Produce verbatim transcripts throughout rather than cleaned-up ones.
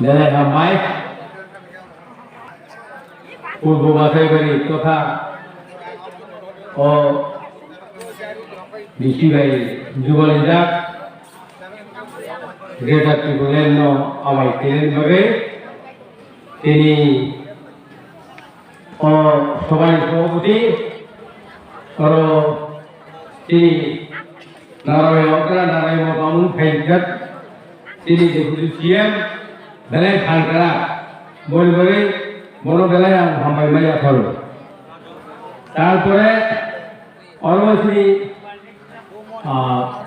Belai hambai. Purbo Basaibari totha o bisi bai jubalijak Greater Tipraland no abai khainani bagwi tini o sobai sabhapati oro tini Narai okra, narai mo bamung khaijak, chini deputy C M, belai phalkara, boni bagwi bono belai ang hambai maya pharo. Tarpore oro chini, ah,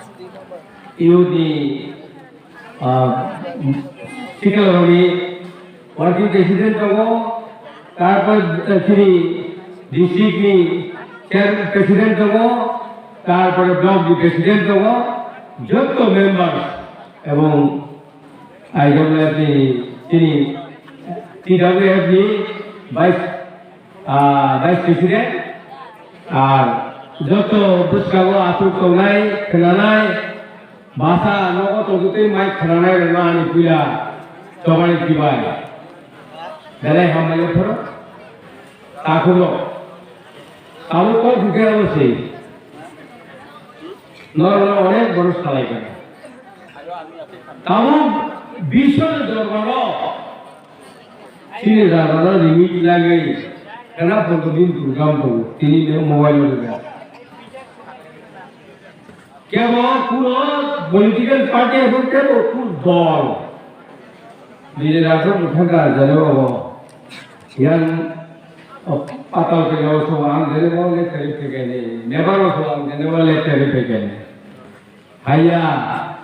youth ni, ah, sikla rokni working president tongo, tarpor, eh, chini district ni chair president tongo, tarpore block ni president tongo, jotto member ebong I W F ni chini T W F ni vice, ah, vice president, ar jotto bwskango aswk tongnai, khwnanai, Basa nogo tongtwi mai khwnanai rwna ani puila chobani tibai. Belai hambai pharo. Takhuk rok. Tabuk kok hwnkhe abo se. Norok no onek borok salai kha. Tabuk biswni dorbar o chini raja no ringwi lagwi khana photo din program tongo. Tini mobile o rwgya. Kebo kuno political party abo kebo kun dol. Bini rakhok bwthang ka jani obo. Yang, oh, patal ke jao so ang jani obo le teri pekeni. Nebar so ang jani obo le teri pekeni. Haya.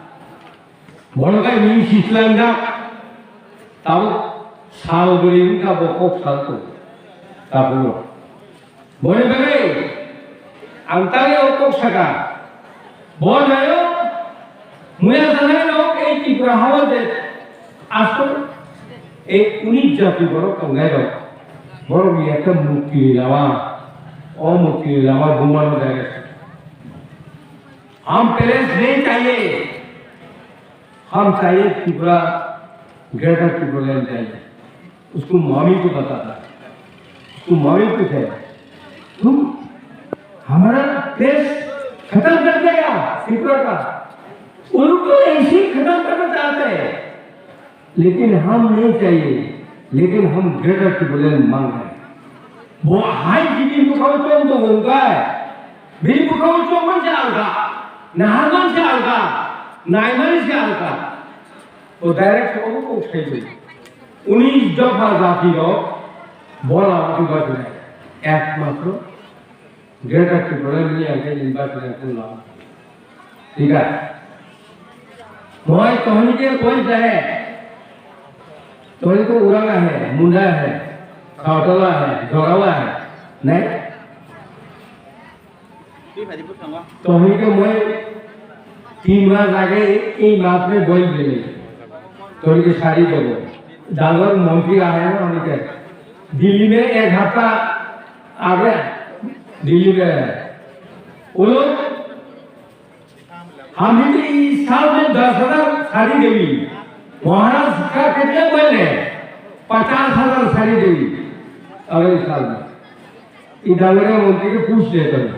Bono kai ni sislang jak. Tabo sal beri ka bo kok sal tu. Tabo. Boni bagwi ang tani o kok saka, bo nayo muya sanai rok ei Tripura hao je aswk ei unis jati borok tongnai rok, borok ni ekta mukti ni lama, o mukti ni lama bumano direct. हम प्लेस नहीं चाहिए, हम चाहिए त्रिपुरा, ग्रेटर त्रिपुरालैंड चाहिए। उसको मामी को बताता है, उसको मामी पूछे, तुम हमारा प्लेस खत्म कर देगा त्रिपुरा का? वो लोग तो ऐसे ही खत्म करना चाहते हैं। लेकिन हम नहीं चाहिए, लेकिन हम ग्रेटर टिबरेटलैंड मांग रहे हैं। Bo hai bini bwkhao chong tongo hwnkhe, bini bwkhao chongmani se alka, naharmani se alka, naimani se alka. To direct obo kok sai bai. Unis dopha jati rok bola uti bachilai. Ekmatro Greater Tipraland ni ang khe invite khlai phung la. Thik hai? Moi tohni ke koi jahe? Tohni ko Uranga hai, Munda hai, Sautala hai, Jorawa hai. Nai? Tohni ke moi tin mas age ei maap ne boi bini. Tohni ke sari debo. Dalor montri ahe na, tohni ke. Delhi mein ek hafta आ गया दिल्ली में। वो लोग, हम भी तो इस साल में दस हजार साड़ी देवी, महाराज का कितने बोले? पचास हजार साड़ी देवी अगले साल में। इधर मंत्री को पूछ लेते हैं,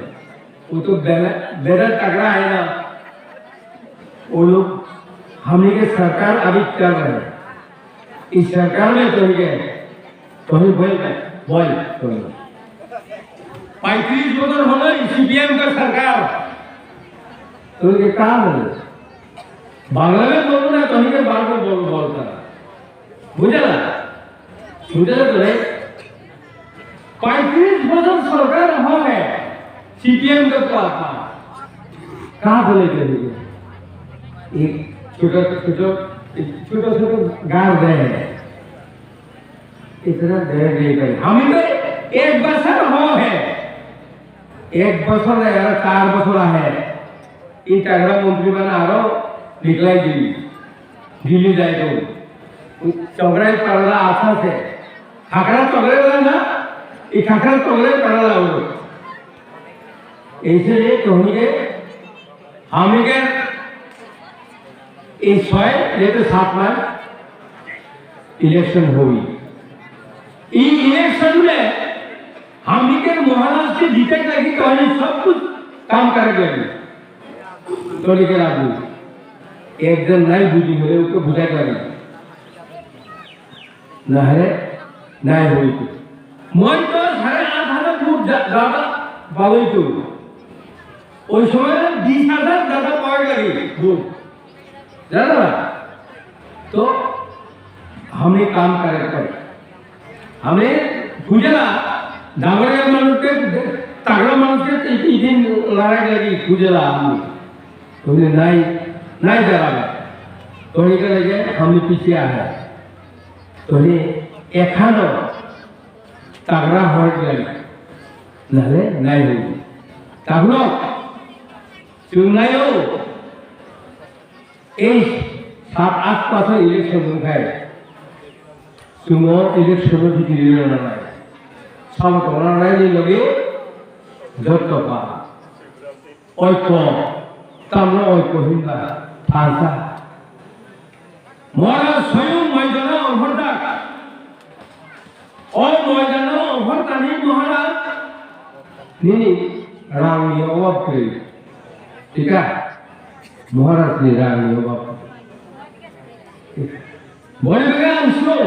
वो तो बेरा, बेरा तगड़ा है ना। वो लोग, हम ही के सरकार अभी कर रहे हैं। इस सरकार में तो ही के, तो ही बोल, बोल, तो ही। पैंतीस बछर হলো সিপিএম কা সরকার। तो ये काम है। बांग्ला में बोलो ना, तो ही के बार बार बोल, बोलता है। বুঝলা? বুঝলা তো রে? पैंतीस बछर সরকার হয় সিপিএম কা। कहाँ से लेके देंगे? एक छोटा, छोटा, छोटा, छोटा गार रहे हैं। इतना दया नहीं करे। हमें तो एक बछर हो है। एक बछर है, यार, चार बछर है। ई तगड़ा मंत्री बना आरो निकलाई दिल्ली। दिल्ली जाए तो। चौगड़ाई पड़ला आशा से। खाकरा चौगड़ाई वाला ना, ई खाकरा चौगड़ाई पड़ला हो। ऐसे ये तो होंगे, हमें क्या এই ছয়, এটা সাত মাস ইলেকশন হই। এই ইলেকশন মে হাম হি কে মহারাজ কে জিতে লাগি তো আমি সব কিছু কাম করে দেবে। তো লিখে রাখবো। একজন নাই বুঝি হলে ওকে বুঝাই পারি। নাহলে নাই হইতো। মই তো সাড়ে আট হাজার ভোট দাদা পাবই তো। ওই সময় বিশ হাজার দাদা পাওয়া গেল ভোট। জানো না? তো আমি কাম করে করে। আমি বুঝে না, ডাঙরিয়া মানুষকে, তাগড়া মানুষকে তিন দিন লড়াই লাগি বুঝে না আমি। তুমি নাই, নাই দাঁড়াবে। তো এটা লাগে আমি পিছিয়ে আহে। তুমি এখানো তাগড়া হওয়ার লাগে, নাহলে নাই হইবে। তাহলে তুমি নাইও এই সাত আট পাঁচের ইলেকশন হয়ে তুমি ইলেকশন জিতে দিলে না নাই। সব তোমার নাই লগে যত পা Oiko, tamno oiko hinba phansa. Mora soyung maidana ophordak. O maidana ophortani Maharaj nini rangni obab kwrwi. Thika? Maharaj ni rangni obab kwrwi. Boni bagwi ang sio.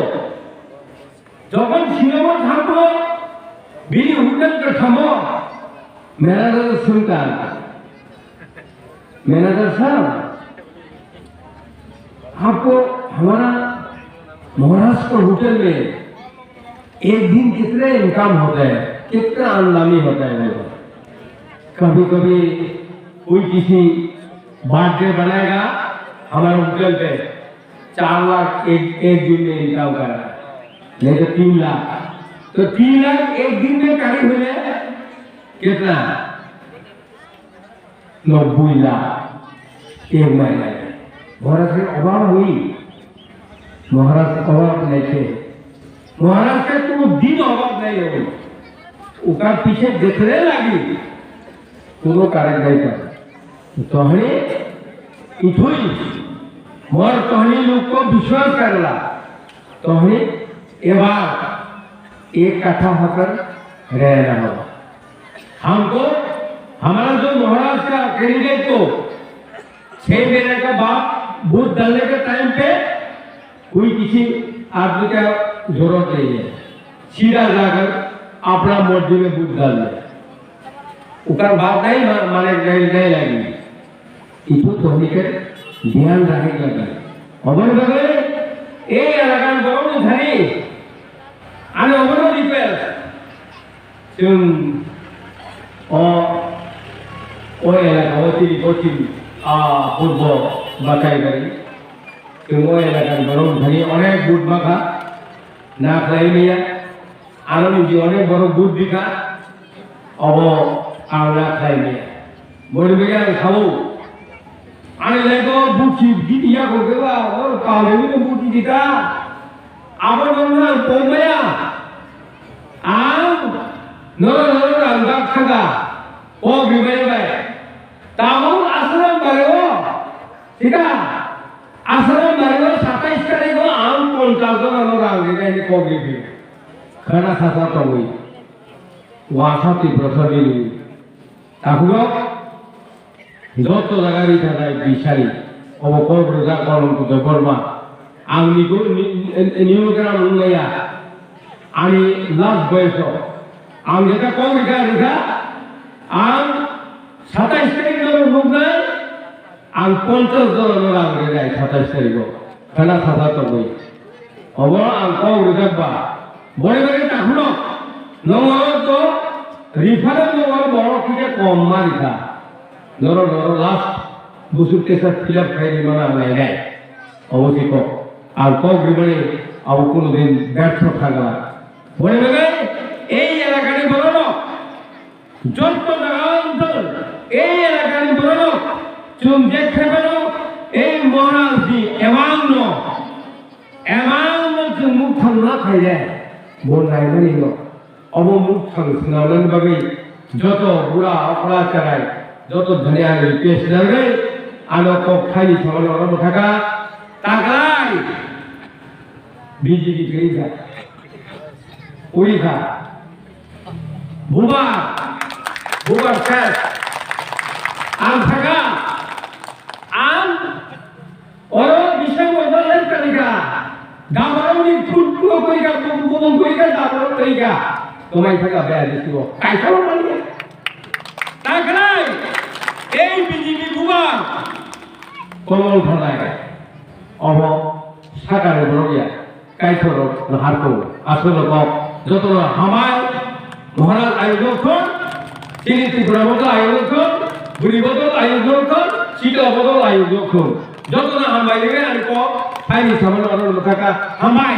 Jokhon sinamo thango, bini hotel kwthamo manager swngkha, "Manager sahab, आपको हमारा महाराज का होटल में एक दिन कितने इनकम होता है, कितना आमदनी होता है?" बोलो। कभी कभी कोई किसी बर्थडे बनाएगा हमारे होटल पे, चार लाख एक, एक दिन में इनकम कर रहा है, नहीं तो तीन लाख। तो तीन लाख एक दिन में करीब हो जाए कितना? नब्बे लाख एक महीना में। महाराज के अभाव हुई, महाराज अभाव नहीं थे। महाराज का तो दिन अभाव नहीं हो, उसका पीछे देखने लगी, কোনো কারেন্ট নাই পারে। তহনি ইথুই মোর তহনি লোক বিশ্বাস করলা। তহনি এবার এক কথা হকর রেনা হবা। हमको हमारा जो महाराज का कैंडिडेट को छह महीने का बाद वोट डालने के टाइम पे कोई किसी आदमी का जरूरत नहीं है, सीधा जाकर अपना मर्जी में वोट डाल दे। उसका बात नहीं मा-, माने नहीं, नहीं लगेगी। इथु तो निकट ध्यान रहे लगा। अबर बगले ए अलगन बरोबर धरी। आने अबर repair. Chwng o, o elaka o chini pochim, ah, purbo Bakaibari. Chwng o elaka ni borok thani onek vote makha, na khlai maya. Aro niji onek borok vote dikha, obo ang na khlai maya. Boni bagwi ang sao, ani laibo buchi gini ya kok ba, o pale ni buchi dita. Abo nang nang pomaya. Ang noro noro rang bak thaga, kok ribai bai. Tabuk aswrang bario, thika? Aswrang bario satais tarikh o ang ponchas jona no rang ribai ni kok ribi. Khana sasa tongwi. Wasa Tiprasa bini. Takhurok, joto jaga ri thangkha bisari. Obo kok rwjak Kolom Debbarma. Ang ni guru ni, ni, ni gram wng maya. Ani last boyoso. Ang jeta kok rikha rikha. Ang satais tarikh no nuknai. Ang ponchas jona no rang rinai satais tarikh o. Khana sasa tongwi. Obo ang kok rwjak ba. Boni bagwi takhunok. Nongo to referendum o borok kisa kom ma rikha. Noro noro last busuk tesa fill up khai ri mana nai nai. Obo si kok. Ang kok rimani abo kuno din bertho thangla. Boni bagwi ei elakani borok Jotto jaga ontol, ei elakani borok, chwng je khe phano, ei Maharaj ni ebang no, ebang no chwng mukthang na khaide, bo naimani no. Obo mukthang swnamnani bagwi joto bura okra charai, joto dhani ani request nangwi, Ano kok thaini samani oro mwthaka taklai B J P kwrwi kha. Uri kha. Bubar, bubar ses. Ang thaka, ang oro bising wajal lai kanika. Dabaroni khutlo koika, bubung koika, dabarok koika. Tomai thaka bea disibo. Kaisa mani. Taklai, ei B J P bubar. Komol thalai. Obo sakare borok ya. Kaitorrok no harkung, aswk rok jotono hambai, Maharaj ayuk rok thon, chini Tripura bodol ayuk rok thon, bwrwi bodol ayuk rok thon, sita bodol ayuk rok thon. Jotono hambai rwi ani kok, thaini samani oro rwkha kha, hambai.